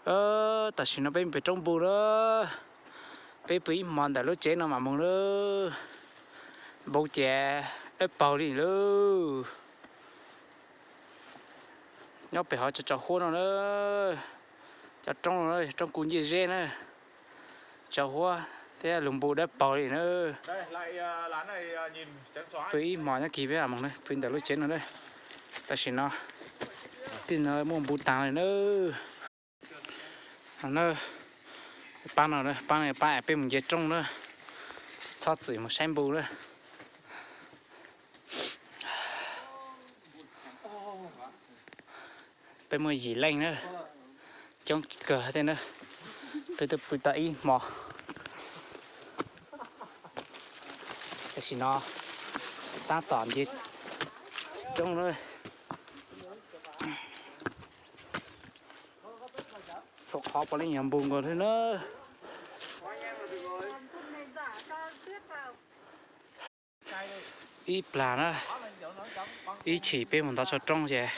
Tam sim no peb mus pem roob npu na, peb pw ib hmo ntawm lub tsev no mam mus na. Npu ces dawb paug li lawm. Nyob pem hov tsaus huab no na, cov roob no, roob kuj nciaj zeb na, tsaus huab thiab lub npu dawb paug li na. Pw ib hmo nyob kis peb mam mus na, pw ntawm lub tsev no na. Tam sim no tej no muaj npu taag li na. Paab no, paab no paab es peb mus nce roob na, txhob txwm mus saib npu na. Peb muaj yim leej na, coob kawg thiab na. Peb twb pw tau ib hmo. Tam sim no tab tom nce roob na. Txhua qhov puav leej yog npu nkaus thiab na. Ib plag na, ib chim peb mus ntov tsho roob ces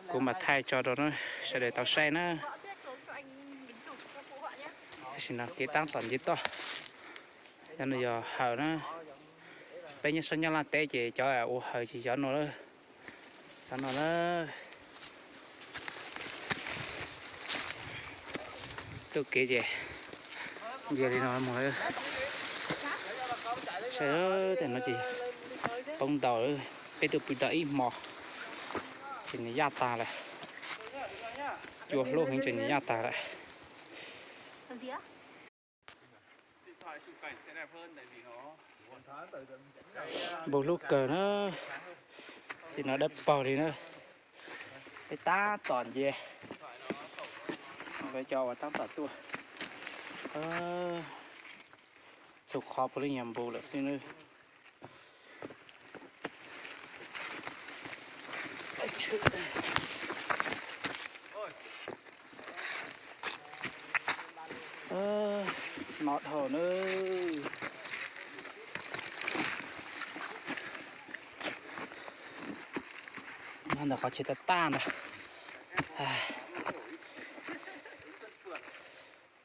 kuv mam thaij tso rau sawv daws tau saib na. Tam sim no kev tab tom nce toj. Cov no yog hawm na. Peb nyob sab Nyab Laj teb ces cov ua hawm ces cov no, cov no na. Txuj kev ces nce li no mus lawm. Saib, tej no ces poob ntau lawm, peb twb pw tau ib hmo ces nws yaj tag lawm. Cua hlub heev ces nws yaj tag lawm. Npu hlub kawg na, tej no dawb paug li na. Peb tab tom nce, peb cov uas tab tom tuaj. Txhua qhov puav leej yog npu lawm xwb na. No dhau na. Ntawm qhov chaw tag tag ntag.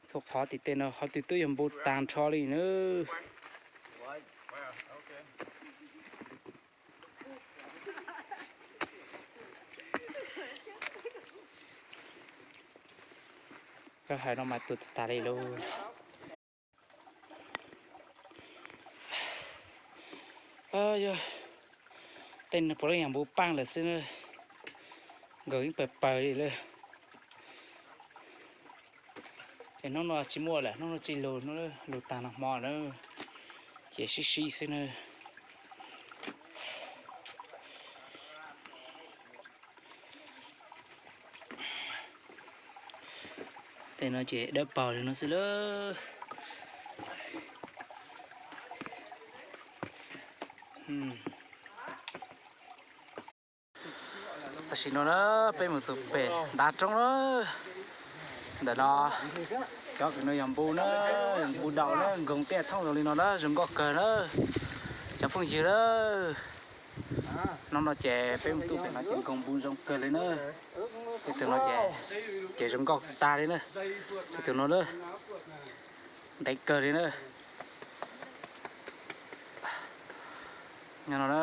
Txhua qhov tim tej no qhov twg twb yog npu tag nrho li na. Koj hais no mas tuag tas tas li lauj. Yog tej no puav leej yog npu paaj lawm xwb na, nkaus ib pawg pawg li lawm. Ces hnub no tsis muaj lawm, hnub no tsis lug, hnub lug tag nag hmo na, ces sib sib xwb na. Tej no ces dawb paug li no xwb lawm. Tam sim no na, peb mus txog pem ntav roob na. Ntawm no, cov kws no yog npu na, npu daus na, nkoog tej thooj zoo li no na, zoo nkauj kawg na. Cov phooj ywg na, hnub no ces peb mus tuaj pem no ces nkoog npu zoo kawg li na. Tej tug no ces, ces zoo nkauj tag li na. Tej tug no na, ntev kawg li na. Nyob no na,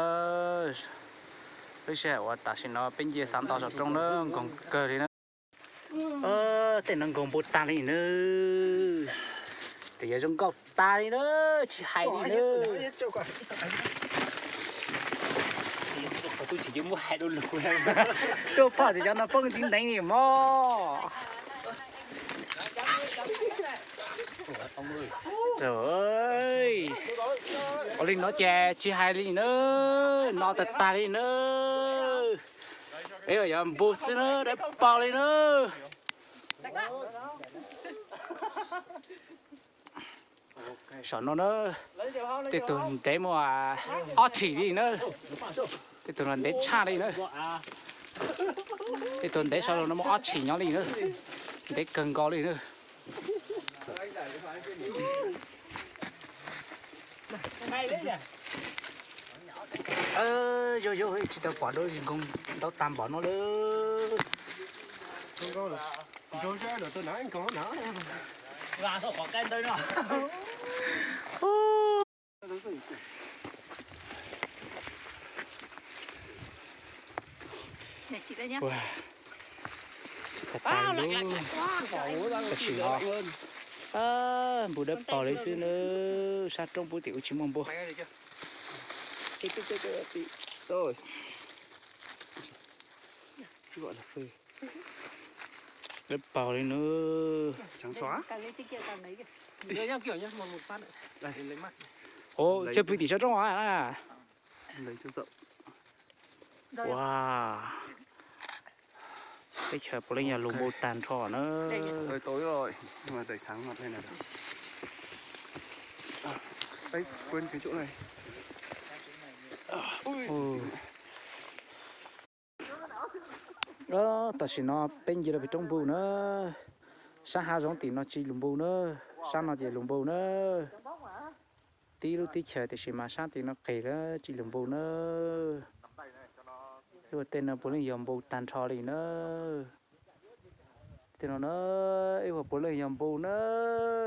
lub sij hawm uas tam sim no peb nce xav nto saum roob na, nkoog kawg li na. Tej no nkoog npu tag li na. Tes yog zoo nkauj tag li na, tsis hais li na. Qhov tub tsis muab hais dua lug, tuaj pom tsis cov no poob ntiv nteev li mog. Ua li no ces tsis hais li na, no tag tag li na. Peb yog npu xwb na, dawb paug li na. Saum no na, tej tug ntev muaj ob tshim li na. Tej tug no ntev tshaj li na. Tej tug ntev saum no muaj ob tshim nyob li na. Ntev kawg nkaus li na. Yog yog tsis tau pom dua, nkoog ntau tag npaum no lawm. Tam sim no npus dawb paug li xwb na, sab roob pub tim ub tsis muaj npua. Dawb paug li na. Ua, coj pw tim sab roob os. Ua, teb chaws puav leej yog lus npau tag nrho na. Tam sim no peb nce rau pem roob npus na. Sab hav zoov tim no tsis lus npus na, sab no ces lus npus na. Tib lub teb chaws tiam sis mas sab tim no qis lawm tsis lus npus na. Ib ua tej no puav leej yog npus tag nrho li na. Tej no na, ib ua puav leej yog npus na,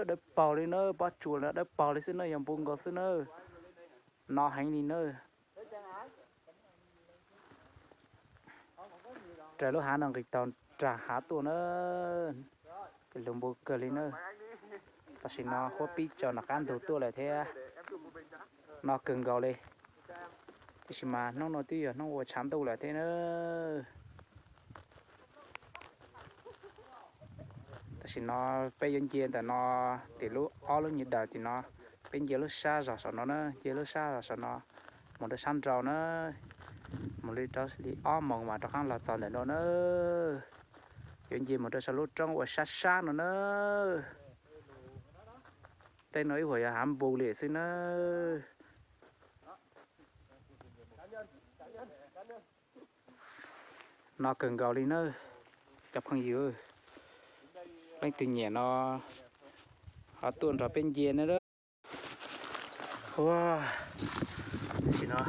dawb paug li na, pob tsuas na dawb paug li xwb na, yog npus nkaus xwb na. No heev li na. Raws lub hav no nqis tau nram hav tuaj na, lus npus kawg li na. Tam sim no huab pib tso nram qab ntug tuaj lawm thiab, no kawg nkaus li. Tiam sis mas hnub no twb yog hnub ua tshav ntuj lawm thiab na. Tam sim no peb yuav nce ntawm no, tim lub ob lub nyuag daws tim no, peb nce lub sab zog saum no na, nce lub sab zog saum no mus rau sab nraud na, mus li rau li ob moos mas rov qab los txog ntawm no na. Yuav nce mus rau saum lub roob uas sab sab no na. Tej no ib huam yog hav npus li xwb na. No kawg nkaus li na, cov phooj ywg, leej twg nyiam no ho tuaj nrog peb nce na. Ua, tam sim no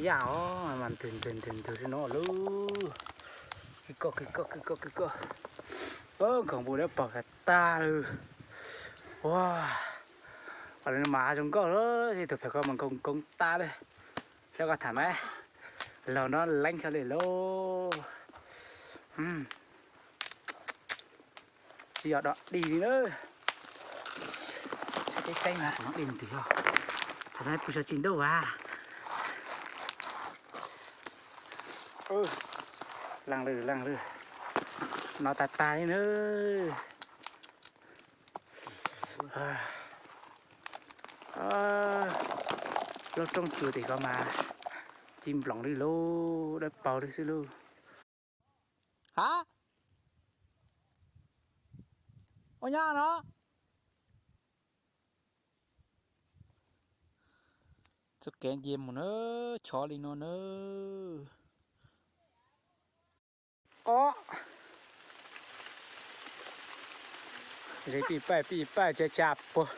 yaj os, mas ntws ntws ntws ntws li no lauj. Kwv koj kwv koj kwv koj kwv koj. Nkaus npus dawb paug tag tag li. Ua, mas zoo nkauj lawm, tus pem ko mas nkoos nkoos tas li. Xyov koj tham mas laug no leeb xyov li lauj. Tsis yog dog dig li na. Teb teb no kuv no dig ntws os. Tham no pw so tsis ntuj as. Leej lwm leej lwm. No tas tas li na. Lub roob tsua tim ko mas ci nploos li lauj, dawb paug li xwb lauj. Ha, ua nyab no. Txoj kev nce mus na, chov li no na. Ob, ze pij paj pij paj tsa tsa puag.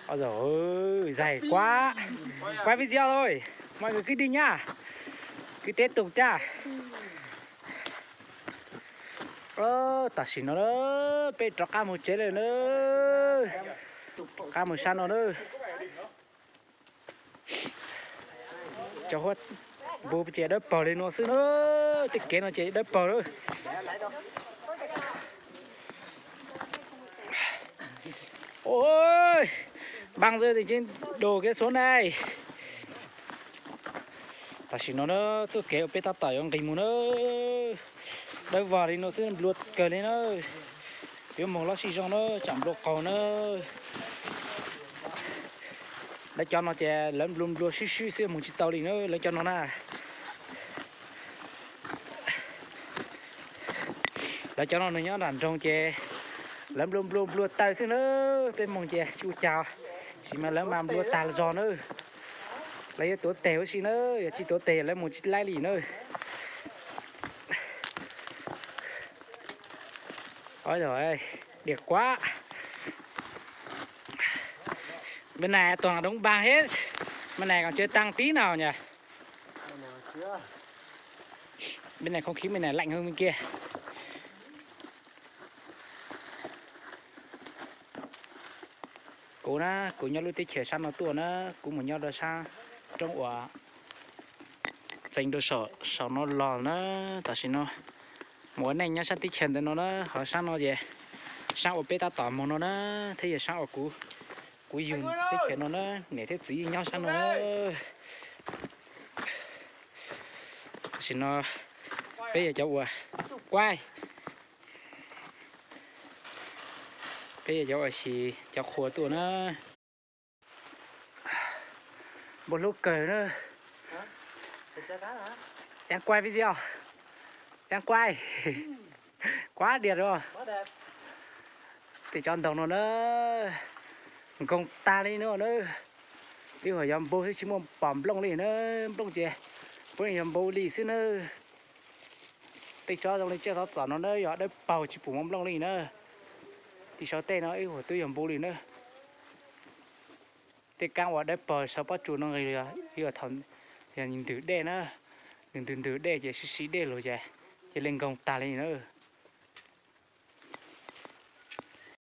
Ôi dồi ôi, dày quá. Quay video thôi. Mọi người cứ đi nha. Cứ tiếp tục nha. Tam sim no peb rov qab mus tsev lawm na. Rov qab mus sab no na. Cov huab npus ces dawb paug li no xwb na. Tej kev no ces dawb paug na. Ôi, băng rơi từ trên đồi kia xuống đây. Tam sim no na, txoj kev uas peb tab tom yuav nqis mus na, dawb vog li no xwb, nplua kawg li na. Yuav mus los sib zoo na, tsam nplua qaug na. Lawv cov no ces lawv nplua nplua swb swb xwb mus tsis tau li na, lawv cov no na. Lawv cov no nws nyob nram nroog ces lawv nplua nplua nplua taw xwb na, peb mus ces tsis ua cas, tab sis mas lawv mas nplua tag zog na. Lawv yuav tuav tes huv si na, yog tsis tuav tes lawv mus tsis laib li na. Ôi dồi ôi, đẹp quá. Bên này toàn là đống băng hết. Bên này còn chưa tăng tí nào nhỉ? Bên này không khí bên này lạnh hơn bên kia. Kuv na, kuv nyob lub teb chaws sab no tuaj na, kuv mus nyob rau sab roob uas txeev rau saum no los na. Tam sim no mus ua neej nyob sab teb chaws ntawd no na, ho sab no ces sab uas peb tab tom mus no na, thiab yog sab uas kuv, kuv yug teb chaws no na, niam thiab txiv yeej nyob sab no na. Tam sim no peb yog cov uas, kuaib, peb yog cov uas xyov cov qhua tuaj na. Npau hlub kawg na. Đang quay video. Đang quay. Quá đẹp rồi. Tej tsob ntoo no na, nkoos tag li no na. Twb yog yuav npu xwb tsis muaj pom nplooj li na. Nplooj ces puav leej yog npu li xwb na. Tej tsob zoo li tsiaj txom txom no na yog dawb paug tsis pum muaj nplooj li na. Tim saum tej no ib huam twb yog npu li na. Tej kaab uas dawb paug saum pob tsuas no nqis los yog ntws dej na. Nws ntws ntws dej ces sib sib dej los ces cia li nkoos tag li na.